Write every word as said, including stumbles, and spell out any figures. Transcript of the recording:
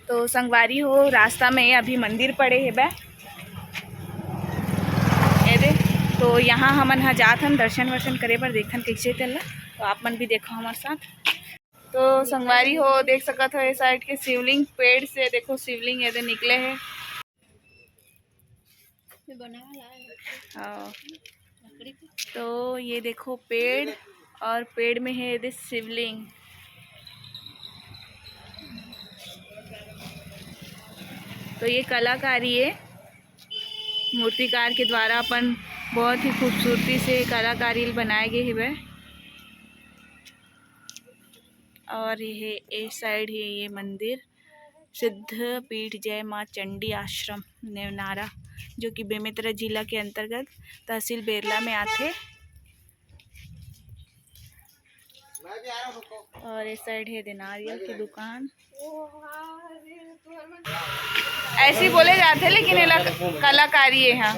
तो संगवारी हो, रास्ता में अभी मंदिर पड़े हे बे, ये दे। तो यहाँ हमन ह जात हन दर्शन वर्शन करे बर, देखन कइसे तेला। तो आप मन भी देखो हमारे साथ। तो संगवारी हो, देख सकत हो ये साइड के शिवलिंग, पेड़ से देखो शिवलिंग ये दे निकले हे। हाँ। तो ये देखो पेड़, और पेड़ में है ये शिवलिंग। तो ये कलाकारी है, मूर्तिकार के द्वारा अपन बहुत ही खूबसूरती से कलाकारी बनाए गए हवे। और ये ए साइड है ये मंदिर, सिद्ध पीठ जय माँ चंडी आश्रम नेवनारा, जो कि बेमेतरा जिला के अंतर्गत तहसील बेरला में आथे। और इस साइड है दे नारियल की दुकान। ऐसे ही बोले जाते, लेकिन एला कलाकारी है। हाँ,